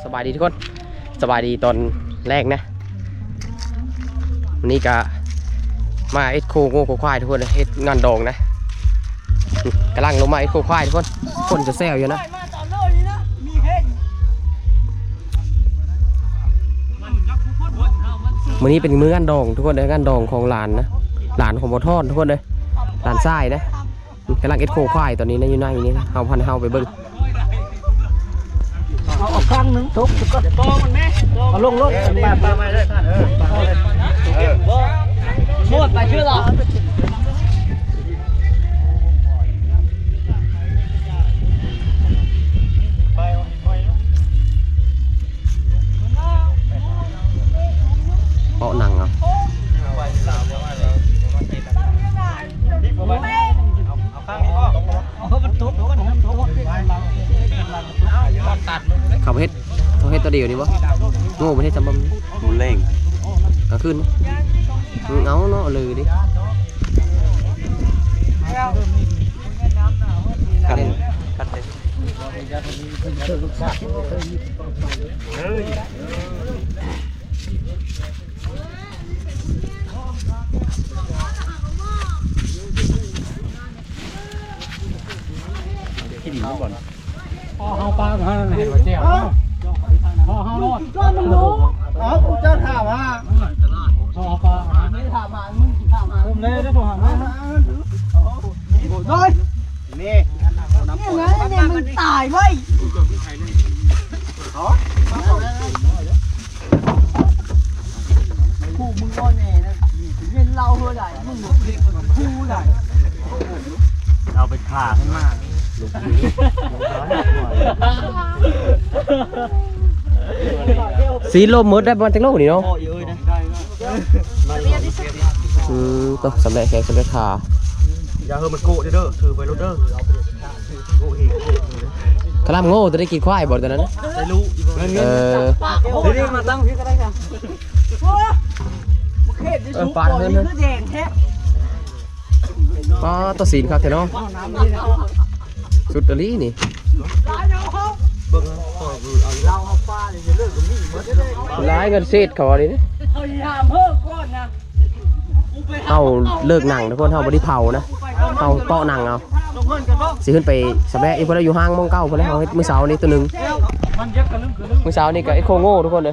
ສະບາຍດີທຸກຄົນ ສະບາຍດີຕອນແລງນະ. ວັນນີ້ກະມາເຮັດໂຄງົວໂຄຄວາຍທຸກຄົນ ເຮັດງານດອງນະ. ກຳລັງລົງມາເຮັດໂຄຄວາຍທຸກຄົນ ຄົນຈະແຊວຢູ່ນະ. ມື້ນີ້ເປັນມື້ງານດອງທຸກຄົນເດີ ງານດອງຂອງຫຼານນະ ຫຼານຂອງບໍ່ທອນທຸກຄົນເດີ ຫຼານຊາຍນະ. ກຳລັງເຮັດໂຄຄວາຍຕອນນີ້ນະ ຢູ່ໃນນີ້ນະ ເຮົາພັນເຮົາໄປເບິ່ງ. ເອົາ ເອົາຂ້າງໜຶ່ງຕົກກ່ອນ ເອົາລົງລົດ ປາໄປເລີຍ ເອີ ປາໄປເລີຍ ເອີ ບໍ່ ໝົດໄປຊື່ລະ. ເບາະນັ່ງເອົາ ເຂົາເຮັດ ເຂົາເຮັດຕົວດຽວນີ້ບໍ່? ໂງ່ ບໍ່ເຮັດຊ້ຳບໍ່? ມື້ແລງ ກາງຄືນ ອືມ ເອົາເນາະ ເລີຍເດ້. ກັນ ກັນເດ້. ທີ່ດິນມັນບໍ່ ພໍເຮົາປາກະຫັນໃຫ້ວ່າແຈ່ວ ພໍເຮົາລອດ ເອົາ ເຈົ້າຖາມຫາ ພໍເຮົາປາກະຫັນ ຖາມຫາ ມຶງຖາມຫາ ເອີ ໄດ້ ໄດ້ໂທຫາ ໂດຍ ນີ້ ນີ້ນະ ນີ້ມັນຕາຍເວີຍ. ຜູ້ມຶງອ່ອນແອນະ ເປັນເຫຍື່ອນເຫຼົ້າເຮີດາຍ ມຶງເປັນຄູດາຍ ເອົາໄປຂ້າມັນມາ. ສີລົມໝົດໄດ້ປະມານຈັກໂລນີ້ເນາະ? ອືມ ໂຕ ສຳເລັດແຂງສຳເລັດຂາ. ຢ່າເຮີມັນໂກະເດີ ຖືໄປໂລດເດີ. ກະລຳໂງ່ ຕົວໄດ້ກິນຄວາຍບໍ່ຕົວນັ້ນນະ? ໄດ້ຮູ້ ເອີ ເດີ ມາຕັ້ງພີ້ກະໄດ້ ເອີ ປາດເຮືອນ ນີ້ຄືແດງແທ້. ປາດ ຕົວສີນຄັກແທ້ເນາະ ສຸດອີ່ຫຼີນີ້. ຫຼາຍເງິນເສດເຂົານີ້ ເຮົາເລີກນັ່ງທຸກຄົນ ເຮົາບໍ່ໄດ້ເຜົານະ ເຮົາເຕາະນັ່ງເອົາ. ຊິຂຶ້ນໄປສະແບະອີກພຸ້ນແຫຼະ ຢູ່ຫ້າງໝ່ອງເກົ່າພຸ້ນແຫຼະ. ເຮົາເຮັດມື້ເຊົ້ານີ້ຕົວໜຶ່ງ ມື້ເຊົ້ານີ້ກະເຮັດໂຄໂງ່ທຸກຄົນເດີ.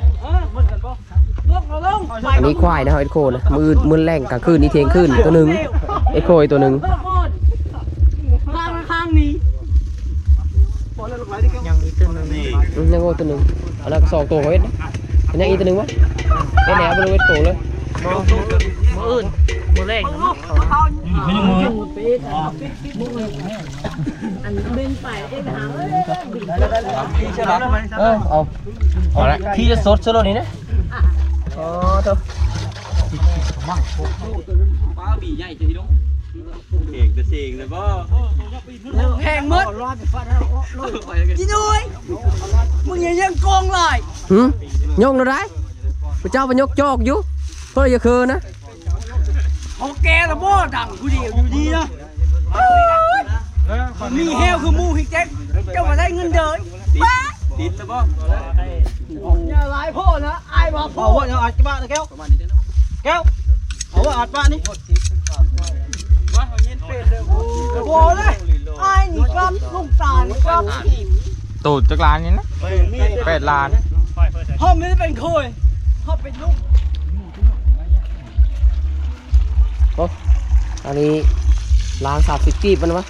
ອັນນີ້ຄວາຍນະ ເຮົາເຮັດໂຄນະ ມື້ອື່ນ ມື້ແລງກາງຄືນນີ້ ທ່ຽງຄືນຕົວໜຶ່ງ ເຮັດໂຄອີກຕົວໜຶ່ງ. ຍັງອີກຕົວໜຶ່ງ ອືມ ຍັງໂອ້ຕົວໜຶ່ງ. ອັນນັ້ນກະສອງໂຕເຂົາເຮັດ ຍັງອີກຕົວໜຶ່ງບໍ່? ເຮັດແລ້ວບໍ່ເຮັດໂຕເລີຍ. ມື້ອື່ນ ມື້ແລງ ອັນເບັນໄປເອັດຫາ ເອີ ເອົາ ເອົາລະ ທີ່ຈະສົດຊະໂລດນີ້ນະ. ອໍ ໂທ້ ປາບີໃຫຍ່ເຈົ້າອີ່ດົງ ແຂງແຕ່ເສັງນະບໍ່ ແຂງໝົດ. ອີໂນ້ຍ ມຶງຢ່າຍັງກອງຫຼາຍ. ຫື ຍົກແນວໃດ? ພະເຈົ້າໄປຍົກຈອກຢູ່ ເພິ່ນຢ່າເຄີນະ. ເຂົາແກ່ລະບໍ່ ດັງຜູ້ດຽວຢູ່ດີນະ. ມີແຮວຄືໝູ່ ເຮັດແຈັກ ເຈົ້າກະໄດ້ເງິນເດີ. ຕິດ ຕິດລະບໍ່? ຢ່າຫຼາຍໂພດນະ ອ້າຍວ່າໂພດ. ເອົາອັດກະບະນະແກ້ວ ແກ້ວ ເອົາອັດປະນີ້. ໂອ້ຍ ອ້າຍນີ້ກັບລູກຕານີ້ກັບ ໂຕຈັກລ້ານນີ້ນະ? ແປດລ້ານ. ເຮົາບໍ່ໄດ້ເປັນໂຄຍ ເຮົາເປັນລູກ. ໂອ້ ອັນນີ້ລ້ານສາມສິບກີບມັນວະ.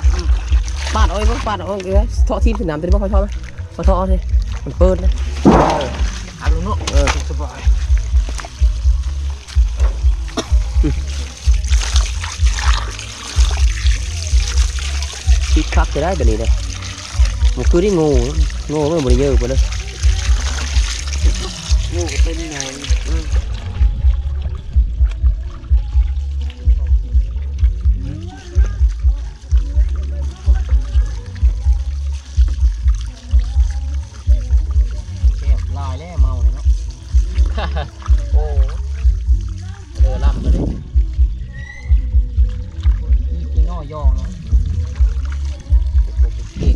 ປາດເອົາເບິ່ງ ປາດເອົາ ເອີ ເທາະທີບຂຶ້ນນ້ຳຕົວນີ້ບໍ່ຄ່ອຍເທາະນະ ມາເທາະເອົາເດ້ ມັນເປີດນະ. ເອີ ເອົາລົງເນາະ ເອີ ສະບາຍ. ຕິດຄັກຈະໄດ້ບາດນີ້ເດ້. ມັນຄືໄດ້ໂງ່ ໂງ່ມັນບໍ່ໄດ້ເຍີບາເລີຍ. ໂງ່ກະເປັນໃຫຍ່ ເອີ. ແຊບຫຼາຍແລ້ວເມົານີ້ເນາະ. ໂອ້ ເລີລຳກະເດ້ ມີກິນນໍຢອງເນາະ. ໂອ້ ເກັ່ງ.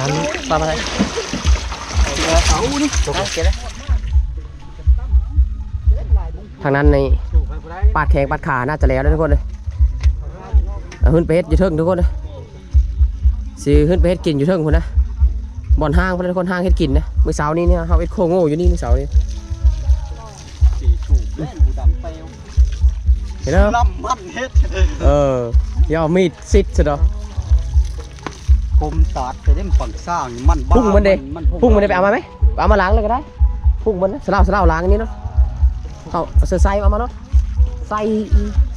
ນັ້ນ ປາມາໃສ່ ເອົານີ້ ທາງນັ້ນນີ້ ປາດແຂ້ງປາດຂາໜ້າຈະແລ້ວແລ້ວທຸກຄົນເອີຍ. ເອົາຂຶ້ນໄປເຮັດຢູ່ເທິງທຸກຄົນເອີຍ. ຊິຂຶ້ນໄປເຮັດກິນຢູ່ເທິງພຸ້ນນະ ບ່ອນຫ້າງພຸ້ນນະ ຄົນຫ້າງເຮັດກິນນະ. ມື້ເຊົ້ານີ້ເນຍ ເຮົາເຮັດໂຄໂງ່ຢູ່ນີ້ມື້ເຊົ້ານີ້ ເຫັນແລ້ວ ລຳມັນເຮັດ ເອີ ຢ່າມີດຊິດຊະດອກ ຄົມຕາດໄປເດ້ ມັນຝັງສ້າງ ມັນບ້າ ພຸ້ງມັນເດ້ ມັນພຸ້ງມັນເດ້ ໄປເອົາມາໄໝ? ເອົາມາລ້າງເລີຍກໍໄດ້ ພຸ້ງມັນນະ ສະເລາ ສະເລາລ້າງນີ້ເນາະ ເອົາ ເອົາໃສ່ ໃສ່ ໃສ່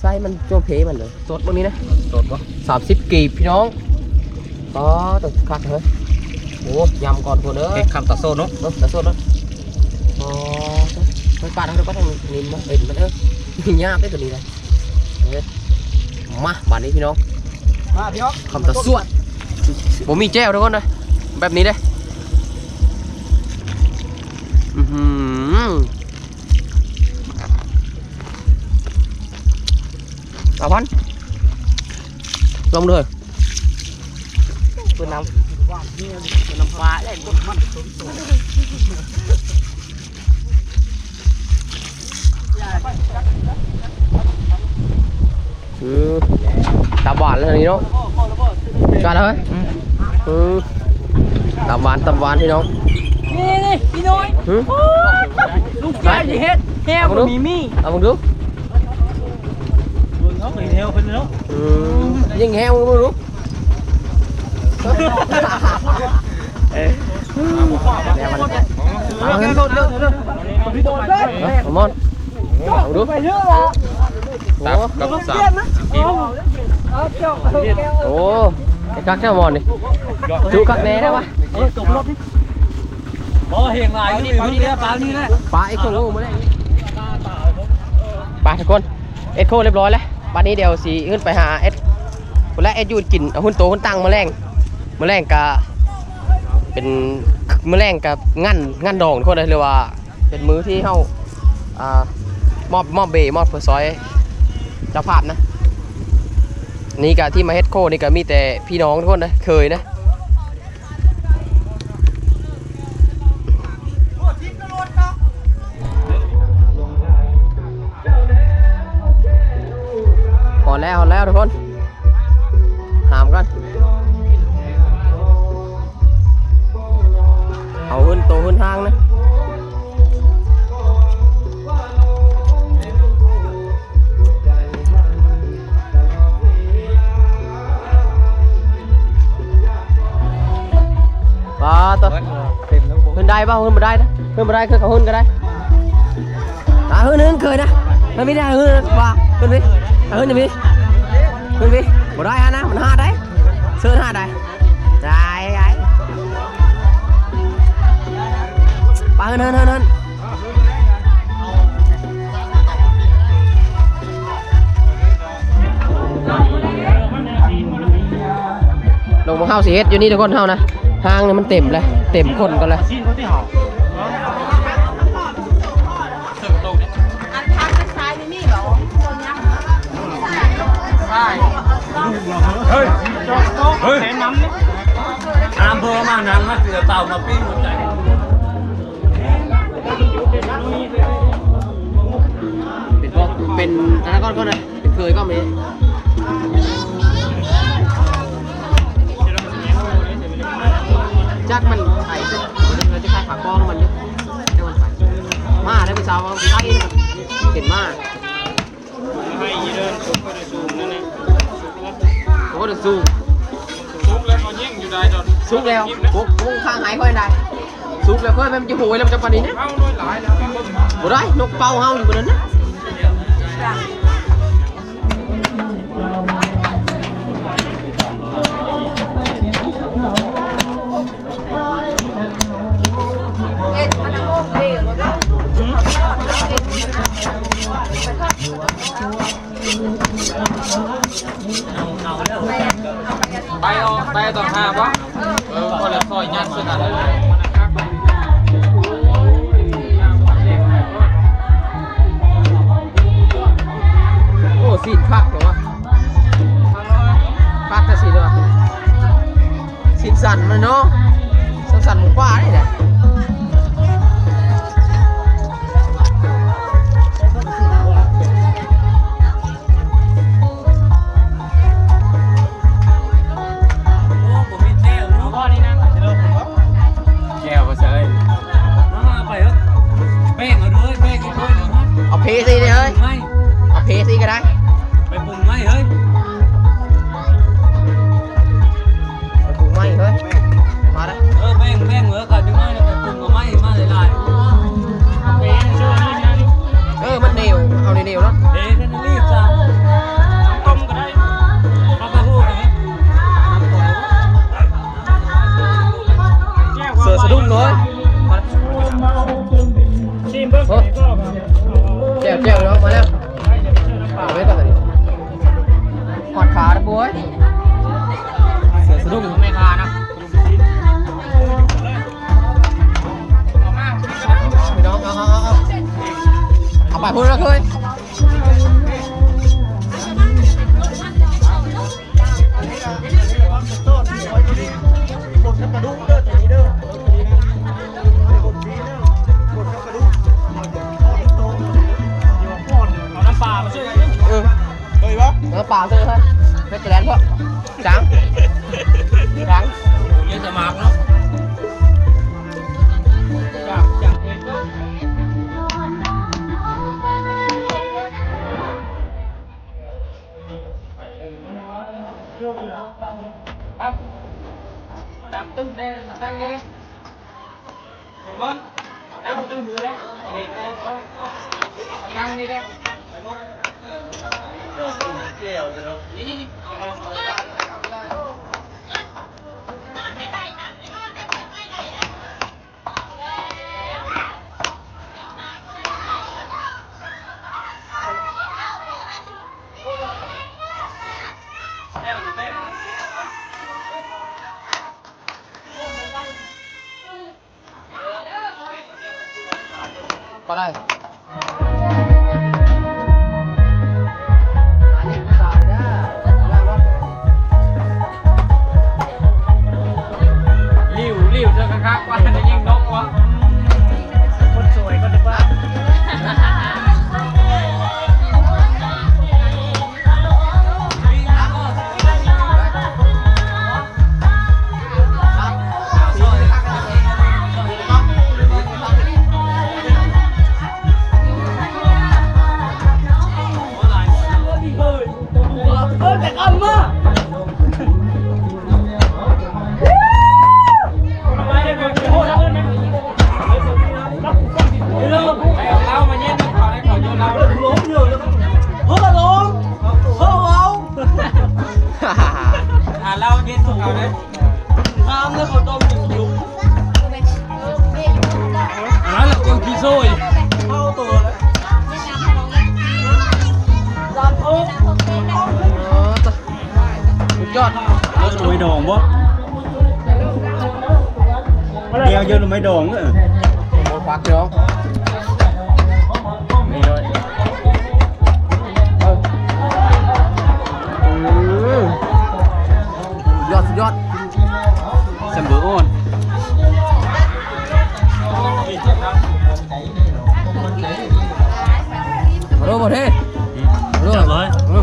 ໃສ່ມັນໂຈເພມັນເລີຍ ສົດເບິ່ງນີ້ນະ ສົດບໍ່? ສາມສິບກີບພີ່ນ້ອງ ອໍ ຕົວຄັກເຮີ້ຍ ໂອ້ ຍຳກ່ອນພຸ້ນເດີ ເຮັດຄຳຕາໂຊດເນາະ ເນາະ ຕາໂຊດເນາະ ອໍ ມັນປາດເອົາໄປທາງນີ້ເນາະ ເອີ ມັນ ເອີ ຍາບເດ້ຕົວນີ້ນະ ເອີ ມາບາດນີ້ພີ່ນ້ອງ ມາພີ່ນ້ອງ ຄຳຕາໂຊດ ບໍ່ມີແຈ່ວທຸກຄົນເດີ ແບບນີ້ເດ້ ອື ເອົາພັນ ລອງເດີ ເປີດນ້ຳ ເປີດນ້ຳປາເດ້ ອື ຕາຫວານແລ້ວນີ້ເນາະ ການເລີຍ ອື ຕຳຫວານ ຕຳຫວານພີ່ນ້ອງ ນີ້ໆ ພີ່ນ້ອຍ ຫື ລູກຊາຍຊິເຮັດແຮວບໍ່ມີມີ ເອົາເບິ່ງດູ ເບິ່ງເອົາໄປແຮວເພິ່ນເນາະ ອື ຍິງແຮວເບິ່ງດູ ເອີ ເອົາເບິ່ງດູ ເອົາມອນ ເອົາດູ ຕັບກັບສາມ ໂອ້ ໄອ້ຄັກແທ້ໝໍນີ້ ຈຸຄັກແນ່ແທ້ວະ ເອີ ຈົບລົດນີ້ ບໍ່ເຫັນຫຼາຍຢູ່ນີ້ ເພິ່ນເລີຍປານນີ້ແຫຼະ ປາເອັກໂຄງູມື້ແລງ ໄປທຸກຄົນ ເອັກໂຄລຽບຮ້ອຍແລ້ວ ບາດນີ້ດຽວຊິຂຶ້ນໄປຫາເຮັດ ພຸ້ນແຫຼະ ເຮັດຢູ່ເຮັດກິນ ເອົາຮຸ້ນໂຕຮຸ້ນຕັງມື້ແລງ ມື້ແລງກະເປັນ ມື້ແລງກະງານ ງານດອງທຸກຄົນເອີຍ ຫຼືວ່າ ເປັນມື້ທີ່ເຮົາ ອ່າ ມອບ ມອບເບ ມອບເພື່ອຊ່ອຍເຈົ້າພາບນະ ນີ້ກະທີ່ມາເຮັດໂຄນີ້ກະມີແຕ່ພີ່ນ້ອງທຸກຄົນນະ ເຄີຍນະ ຮອດແລ້ວ ຮອດແລ້ວທຸກຄົນ ຫາມກ່ອນ ເອົາຫື່ນໂຕຫື່ນຮ່າງນະ ປາດໂທ້ ເຕັມແລ້ວບໍ່ ຂຶ້ນໄດ້ບໍ່? ຂຶ້ນບໍ່ໄດ້ນະ ຂຶ້ນບໍ່ໄດ້ ຄືເຂົາຂຶ້ນກໍໄດ້ ອ່າ ຂຶ້ນ ຂຶ້ນເຄີຍນະ ມັນມີແຕ່ຂຶ້ນວ່າ ຂຶ້ນໄປ ອ່າ ຂຶ້ນຈະມີ ຂຶ້ນໄປ ບໍ່ໄດ້ຫັ້ນນະ ມັນຫາໄດ້ ເຊີນຫາໄດ້ ໄດ້ ໄດ້ ໄປ ຂຶ້ນ ຂຶ້ນ ຂຶ້ນ ຂຶ້ນ. ລົງມາເຮົາຊິເຮັດຢູ່ນີ້ທຸກຄົນເຮົານະ ຫ້າງນີ້ມັນເຕັມແລ້ວ ເຕັມຄົນກັນແລ້ວ. ອັນທາງໄປຊ້າຍນີ້ມີບໍ່? ເຮີ້ຍ ເຮີ້ຍ ອາເພີມານັ່ງມາເສືອເຕົາມາປີ້ງຫົວໃຈ ເປັນພວກ ເປັນອັນນັ້ນກ່ອນ ກ່ອນນະ ເປັນເຄີຍກ່ອນນີ້ ຈັກມັນໄປ ເຮົາຈະຂາຍຝາກອງມັນຢູ່ ຈັກມັນໄປ ມາແລ້ວຜູ້ສາວເອົາໄປເຫັນມາ ໃຫ້ອີເດີນ ສູງຂຶ້ນ ສູງນັ້ນນະ. ບໍ່ໄດ້ສູງ ສຸກແລ້ວກໍຍິງຢູ່ໄດ້ດອນ ສຸກແລ້ວ ໂອ້ ໂອ້ ຂ້າງຫາຍຂ້ອຍໄດ້ ສຸກແລ້ວຂ້ອຍ ມັນຈະໂຫຍແລ້ວ ມັນຈະປານນີ້ນະ ເອົາໂດຍຫຼາຍແລ້ວ ບໍ່ໄດ້ ນົກເປົ້າເຮົາຢູ່ນັ້ນນະ. ໄປເອົາ ໄປເອົາຕອນຫ້າບໍ່? ເອີ ພໍແລ້ວ ຊອຍຍັດໃສ່ກັນ. ໂອ້ ຊີ້ນຄັກແທ້ວະ ຄັກແທ້ຊີ້ນວະ. ຊີ້ນສັນມັນເນາະ ສັນໝູປ່ານີ້ແຫຼະ. ແຈ່ວບໍ່ໃສ່ ມາ ມາ ເອົາໄປເອີຍ ແບ່ງເອົາເດີ ແບ່ງອີກຖ້ວຍໜຶ່ງ ເອົາເພຊອີກເດີເອີຍ ເອົາເພຊອີກກໍໄດ້ ໄປປຸງໃໝ່ເອີຍ. ເອົາປຸງໃໝ່ເອີຍ ມາເດີ ເອີ ແບ່ງ ແບ່ງເອີຍ ເຂົາຈຶ່ງໃຫ້ໄປປຸງເອົາໃໝ່ມາຫຼາຍໆ ເອີ ມັນໜຽວ ເອົາໜຽວໆເນາະ ເອີ ນັ້ນລີບຊະ ຕົ້ມກໍໄດ້ ປາກະໂຮກໍໄດ້ ເສືອສະດຸ້ງເນາະ ຊີມເບິ່ງ ແຈ່ວໆເນາະ ມາແລ້ວ ເອົາໄວ້ກ່ອນ ຮອດຂາແລ້ວໂວ້ຍ ເສືອສະດຸ້ງ ແມ່ຄ້ານະ ພີ່ນ້ອງ ເອົາ ເອົາ ເອົາ ເອົາ ເອົາໄປພຸ້ນລະເຄີຍ ບົດກັບກະດູກເດີ ໂຕນີ້ເດີ ບົດກັບກະດູກ ເອົານ້ຳປາມາຊ່ວຍ ເອີ ເອີຍບໍ່ ເອົາປາເດີເຮີ້ຍ ເຮັດແລນເພາະ ຈັງ ຈັງ ເຮັດສະໝາກເນາະ ຈັງ ຈັງ ກໍໄດ້ ຫຼິວ ຫຼິວເທື່ອຄັກໆ ວ່າຈະຍິງນົກວະ ຄົນສວຍກໍນຶກວ່າ ຫາເຫຼົ້າເຢັນສູ່ເຂົາເດີ້ ງາມເລີຍ ເຂົາຕົ້ມກິນຢູ່ ອັນນັ້ນລະຄົນຂີ້ໂຊຍ ເຂົ້າໂຕແລ້ວ ສາມໂຕ ເອີ ສຸດຍອດ ເອົາໜໍ່ໄມ້ດອງບໍ່? ແກ້ວເຢີະໜໍ່ໄມ້ດອງ ເອີ ບໍ່ຟັກເດີ ນີ້ເລີຍ ເອີ ອືມ ສຸດຍອດ ສຸດຍອດ ແຊມເບີໂອນ ມາໂລດ ບໍ່ເທ ມາໂລດ ຮຽບຮ້ອຍ ເອີ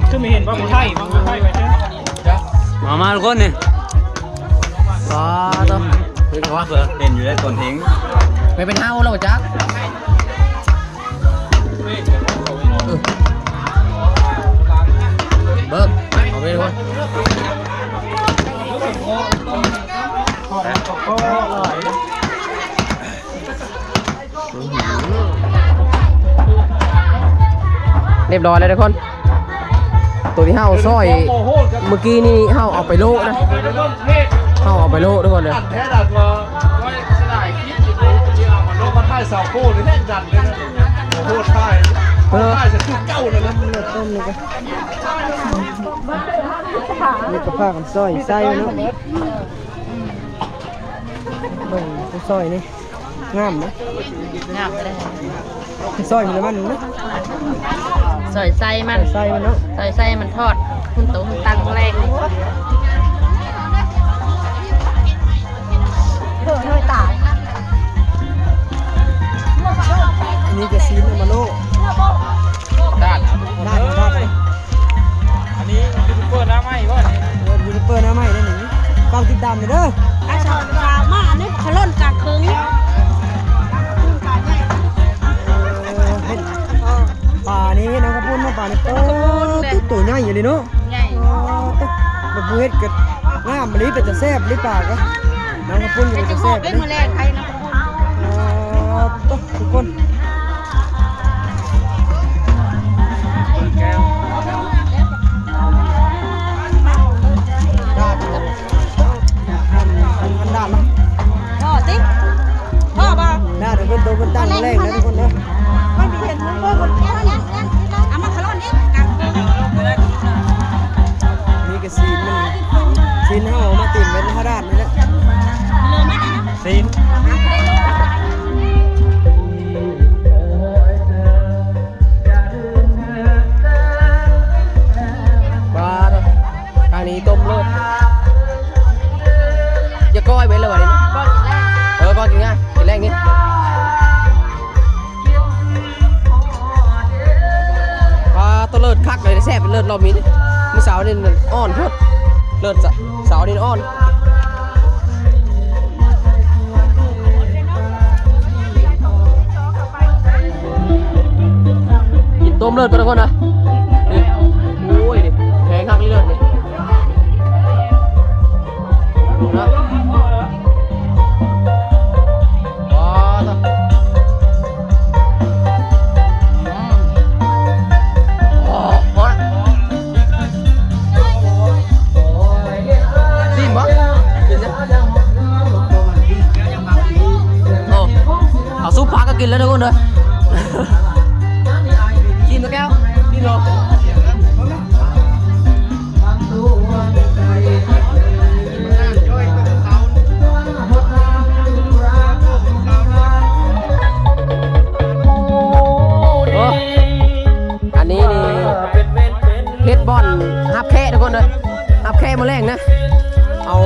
ຄືມີເຫັນວ່າຜູ້ໄທ ວ່າຜູ້ໄທໄວ້ເດີ ມາ ມາທຸກຄົນນີ້ ສາທຸ ເຫັນວ່າ ເຫັນຢູ່ໃນຕົ້ນເຫັງ ໄປເປັນເຮົາແລ້ວບໍ່ຈັກ ເອີ ເບິ່ງ ຮຽບຮ້ອຍແລ້ວທຸກຄົນ ໂຕທີ່ເຮົາຊອຍມື້ກີ້ນີ້ເຮົາເອົາໄປໂລະນະ ເຮົາເອົາໄປໂລະທຸກຄົນເດີ. ເອີ ນີ້ກໍພາກັນຊອຍໄສ້ເນາະ ເບິ່ງຜູ້ຊອຍນີ້ ງາມເນາະ ງາມເດ້ ຊອຍມັນລະມັນເນາະ ຊອຍໄສ້ມັນ ຊອຍໄສ້ມັນເນາະ ຊອຍໄສ້ມັນທອດ ຫຸ່ນໂຕຫຸ່ນຕັງແລງ ເອີ ນ້ອຍຕາຍ ອັນນີ້ກໍຊີ້ນເອົາມາໂລະ ດ້ານ ດ້ານ ດ້ານ ອັນນີ້ຢູທູບເບີໜ້າໃໝ່ບໍ່ນີ້? ເອີ ຢູທູບເບີໜ້າໃໝ່ເດ້ນີ້ ຝາກຕິດຕາມແດ່ເດີ. ໄອ້ສາວມາອັນນີ້ຂະຫຼົ່ນກາງເຄີງ ເອີ ເຫັນປານີ້ເນາະ ຂະປຸ້ນເນາະ ປານີ້ ໂອ້ ໂຕໃຫຍ່ອີ່ຫຼີເນາະ ໃຫຍ່ ໂອ້ ແບບຜູ້ເຮັດກໍງາມອີ່ຫຼີ ເປັນຕາແຊບອີ່ຫຼີປາກໍ ນ້ຳຂະປຸ້ນກໍເປັນຕາແຊບເດ້ ມື້ແລງໄທນ້ຳຂະປຸ້ນ ອໍ ທຸກຄົນ ດາດ ອັນ ອັນດາດມາ ພໍຕິ ພໍບໍ່ ດາດເປັນໂຕເປັນຕັ້ງແລງນະທຸກຄົນເດີ ມັນມີເຫັນເບິ່ງມັນ ເອົາມາຂະລ່ອນນີ້ ນີ້ກໍຊີ້ນມັນ ຊີ້ນເຮົາເອົາມາຕີນໄວ້ໃນທາດນີ້ແຫຼະ ຊີ້ນ ບາດ ທາງນີ້ຕົ້ມໂລດ ຢ່າກ້ອຍເບິດເລີຍຫວານີ້ ເອີ ກ້ອຍກິນງາຍ ກິນແລງນີ້ ປາໂຕ ເລີດຄັກເລີຍ ແຊບເລີດ ລອບມີ ມື້ເຊົ້ານີ້ອ່ອນໂພດ ເລີດ ເຊົ້ານີ້ອ່ອນ ກິນຕົ້ມເລີດກ່ອນທຸກຄົນນະ ນີ້ ໂອ້ຍ ນີ້ ແພງຄັກເລີດນີ້ ນະ ອໍ ອໍ ພໍລະ ຊີມບໍ່? ໂອ້ ເອົາຊຸບຜັກກໍກິນແລ້ວທຸກຄົນເດີ ຊີມຕົວແກ້ວ ຊີມໂລ ໂອ້ ອັນນີ້ນີ້ເຮັດບ່ອນຮັບແຂກທຸກຄົນເດີ ຮັບແຂກມື້ແລງນະ ເອົາ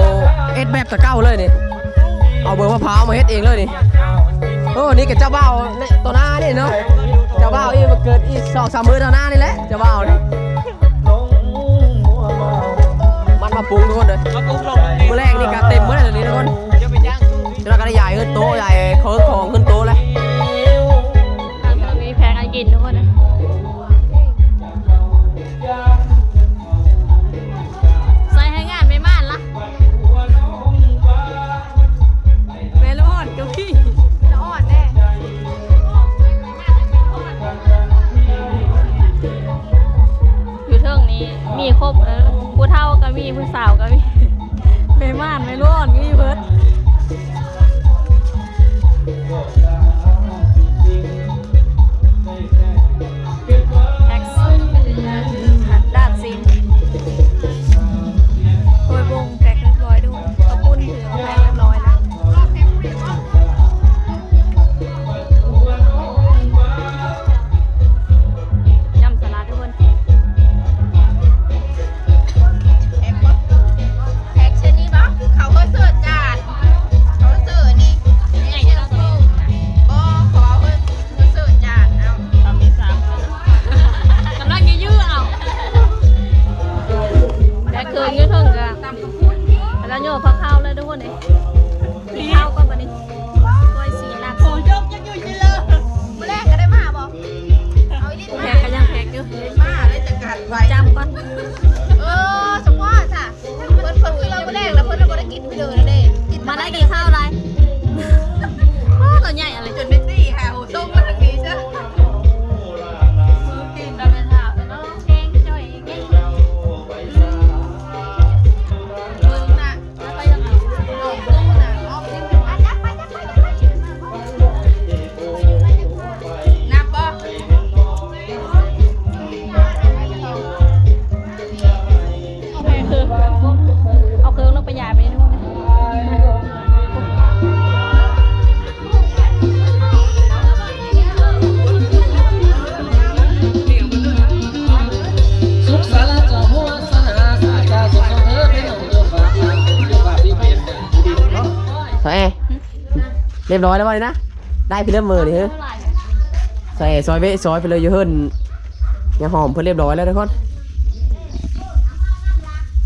ເຮັດແບບແຕ່ເກົ່າເລີຍນີ້ ເອົາເບີມະພ້າວມາເຮັດເອງເລີຍນີ້ ໂອ້ ນີ້ກໍເຈົ້າບ່າວຕໍ່ໜ້ານີ້ເນາະ ເຈົ້າບ່າວອີກ ມາເກີດອີກສອງສາມມື້ຕໍ່ໜ້ານີ້ແຫຼະ ເຈົ້າບ່າວນີ້ ມັນມາປຸງທຸກຄົນເດີ ມື້ແລງນີ້ກໍເຕັມໝົດແລ້ວນີ້ທຸກຄົນ ຈະໄດ້ກໍໄດ້ຍ້າຍເຮືອນໂຕ ຍ້າຍເຄື່ອງຂອງຂຶ້ນໂຕແລ້ວ ອັນນີ້ແພງອັນກິນທຸກຄົນນະ ໃສ່ໃຫ້ງານແມ່ໝ້ານລະ ແມ່ລູກອ່ອນກໍມີ ລະອ່ອນແດ່ ຢູ່ເທິງນີ້ມີຄົບເດີ ຜູ້ເຖົ້າກໍມີ ຜູ້ສາວກໍມີ ແມ່ໝ້ານແມ່ລູກອ່ອນມີເບິດ. ແພັກ ດາດຊີ້ນ ໂອ້ຍ ບົງແພັກຮຽບຮ້ອຍດູ ເຂົ້າປຸ້ນຖືເອົາແພັກຮຽບຮ້ອຍແລ້ວ ຍຳສະຫຼັດທຸກຄົນ ແພັກບໍ່ ແພັກເຊັ່ນນີ້ບໍ່ ເຂົາເອີ້ນເສີດຈານ ເຂົາເອີ້ນເສີດນີ້ ໃຫຍ່ເນາະ ບໍ່ ເຂົາເອີ້ນ ເສີດຈານ ເອົາ ກຳລັງຢື້ເອົາ ແບກເຄື່ອງຢູ່ເທິງກະ ແລ້ວໂຍກພາເຂົ້າເລີຍທຸກຄົນເອີຍ ກິນເຂົ້າກ່ອນບັດນີ້ ກ້ອຍຊີ້ນລາບຊີ້ນ ໂອ້ຍ ໂຍກຍັງຢູ່ຊິເລີ ມື້ແລກກໍໄດ້ມາບໍ່ ເອົາອີ່ຫຼີ ແພັກກໍຍັງແພັກຢູ່ ມາແລ້ວຈະກັດໄວ້ ຈຳກ່ອນ ເອີ ສະເພາະຊະ ເພິ່ນ ເພິ່ນຄືເຮົາມື້ແລກແລ້ວເພິ່ນບໍ່ໄດ້ກິນເດີເດ້ ມາໄດ້ກິນເຂົ້າໄດ້ ໂອ້ ຕົວໃຫຍ່ອະໄລ ຈົນໄດ້ຕີຫາໂອຕົງມາທາງນີ້ເດີ ມື້ກິນແລ້ວແມ່ນຫາ เอ้ย เรียบร้อยแล้วบ่นี่นะ ได้ไปเริ่มมือนี่เฮ้ย ใส่ซอยเวะซอยไปเลยอยู่เฮิ่น ยาหอมเพิ่นเรียบร้อยแล้วทุกคน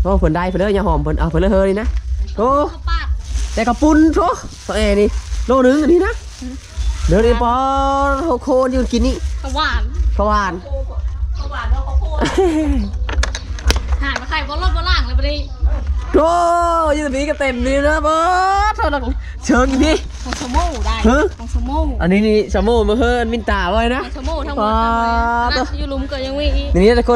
โอ้ เพิ่นได้ไปเลย ยาหอมเพิ่นเอาไปเลยเฮ้ยนี่นะ โอ้ ข้าวปาด แต่กระปุ้นโถ ซอยเอนี่ โลนึงอันนี้นะ เดี๋ยวนี้ปอโคโคนอยู่กินนี่ ข้าวหวาน ข้าวหวาน หามาไข่บ่รอดบ่ล่างเลยบัดนี้ โอ้ ยี่สิบปีก็เต็มนี่นะ บ่เท่านั้น เชิงอีกที ของสโมได้ ฮะ ของสโม อันนี้นี่สโมมาเฮิ่นมินตาไว้นะ ของสโมทั้งหมด ว้า ทั้งหมดนะ อยู่หลุมก็ยังมีอีก นี่นะทุกคน